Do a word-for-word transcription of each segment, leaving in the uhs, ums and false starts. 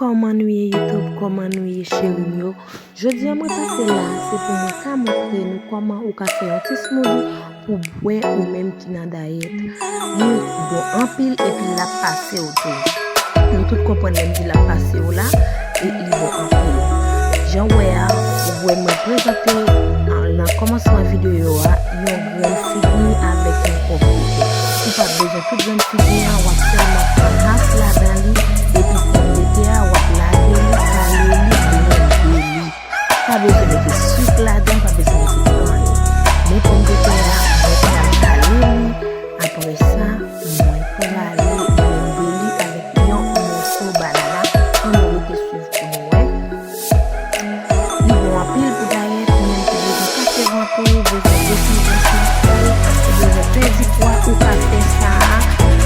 Kòman nou ye YouTube? Kòman nou ye cheri m yo? Jodi a mwen pase la, se pou mwen ka montre nou kòman ou ka fè yon ti smoothie pou bwè ou menm ki nan dayèt. Li bon anpil epi l ap pase w tou. Nou tout konprann lè m di l ap pase w la, e li bon anpil. Jan w wè a, ou wè mwen prezante, an, nan kòmansman videyo a, yon grenn figi avèk yon pòmdetè. Ou pa bezwen tout grenn figi an, w ap sèlman pran half ladan li, epi pòmdetè a, w ap lave li, kale li, blende li. Pa bezwen mete sik ladan, pa bezwen mete anyen. Men pòmdetè a, mwen pral kale li, apre sa, mwen prale blende li avèk yon moso banana. Ann nou rete swiv pou nou wè. Li bon anpil pou dayèt, ou menm ki bezwen kase vant ou, bezwen desann sal, ou bezwen pèdi pwa, ou ka fè sa a,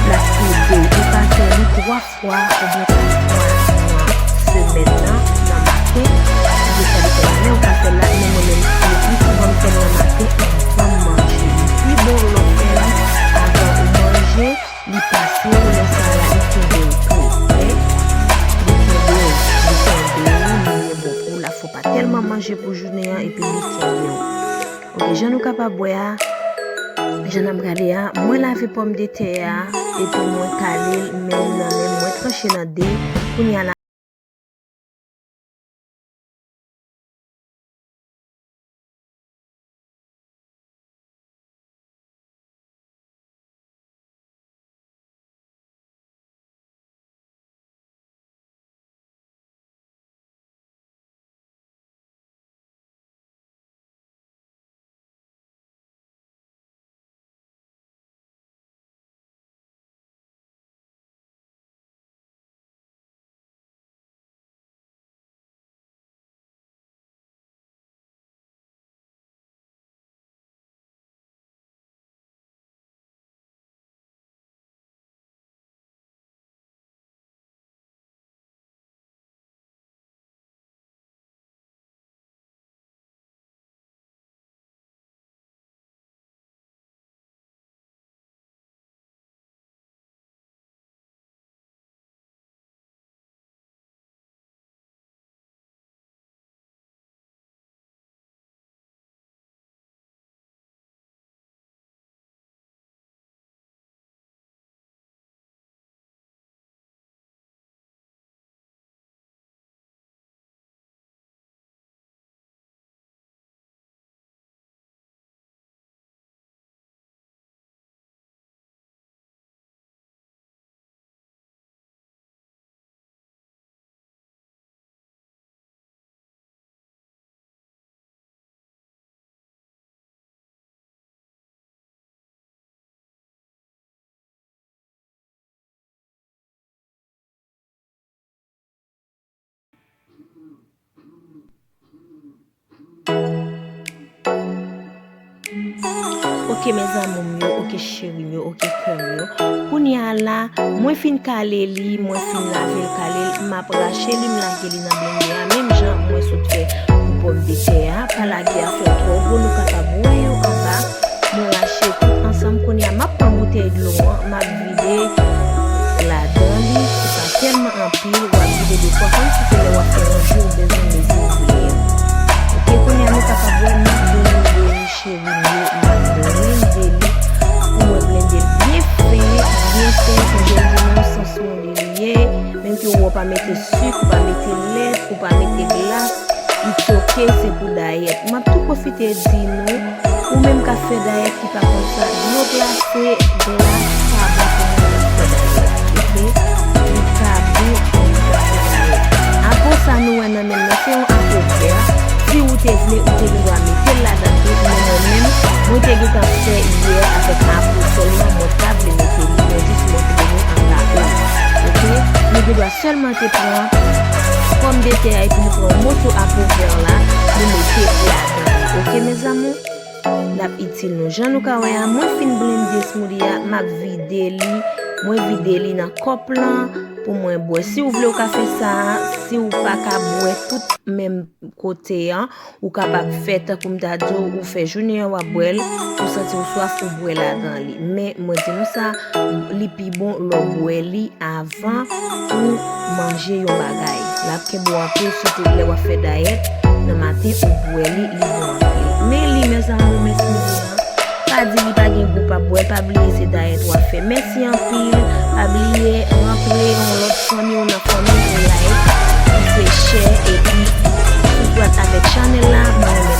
l ap ede w. Ou ka fè li twa fwa oubyen kat fwa nan semèn nan, nan maten. Ou gen sa depann nan men ou ka fè l la, men mwen menm, le pli souvan m fè l nan maten anvan m manje. Li pi bon lè w fè l avan ou manje. Li pase w lè sa a la, li kenbe w tou, oke? Li kenbe w, li kenbe w, li byen bon pou w la. Fò w pa tèlman manje pou jounen an, epi li kenbe w. Oke, jan nou kapab wè a, jan n ap gade a, mwen lave pòmdetè a, epi mwen kale l, men l nan men m, mwen tranche l an de, kounye a la. Oke, mes amours m yo, oke, cheri m yo, oke, kè m yo. Kounye a la, mwen fin kale li, mwen fin lave l, kale l, m ap rache li, m lage li nan blende a, menm jan mwen sot fè pou pòmdetè a. Pa lage afè yo twò gwo, nou kapab wè yo anba. Mwen rache tout ansanm. Kounye a, m ap pran boutèy dlo an, m ap vide ladan li. Li pa tèlman anpil, w ap vide de fwa, kòmsi se lè w ap fè yon ji, ou bezwen mezi ou vle a. Oke, kounye a, nou kapab wè, m ap blende li, cheri m yo, m ap blende li. Ou wè, blende l byen fen, byen fen, pou jan m di nou, sans mwen li ye. Menm ke ou wè w pa mete sik, ou pa mete lèt, ou pa mete glas, it's ok, se pou dayèt. M ap tou pwofite di nou, ou menm k ap fè dayèt ki pa konn sa, dlo glase, glas pa bon pou moun k ap fè dayèt, oke? Li pa bon pou moun k ap fè dayèt. Apo sa nou wè nan men m nan, se yon apo vè. Si ou te vle, ou te gen dwa mete l ladan tou, men mwen menm, mwen te gentan fè yè avèk apo sèlman, mwen pa vle mete li, mwen jis montre nou an rapò. Oke? Nou gen dwa sèlman te pran pòmdetè a epi nou pran yon moso apo vè la, nou mete ladan li. Oke, mes amours? L ap itil nou. Jan nou ka wè a, mwen fin blende smoothie a, m ap vide li. Mwen vide li nan kòp lan pou mwen bwè. Si w vle, w ka fè sa, si w pa ka bwè tout menm kote an, ou kapab fè tankou m ta di w, ou fè jounen an w ap bwè l, ou santi w swaf, ou bwè ladan li. Men mwen di nou sa, li pi bon lè w bwè li avan ou manje yon bagay. L ap kenbe w anpil, sitou lè w ap fè dayèt, nan maten ou bwè li, li bon anpil. Men li, mes amours, mes midi an, pa di li pa gen gou, pa bwè, pa bliye se dayèt w ap fè. Mèsi anpil, pa bliye rantre yon lòt fanmi w nan fanmi w, like, kite share, epi sou dwat avèk chanèl la, mwen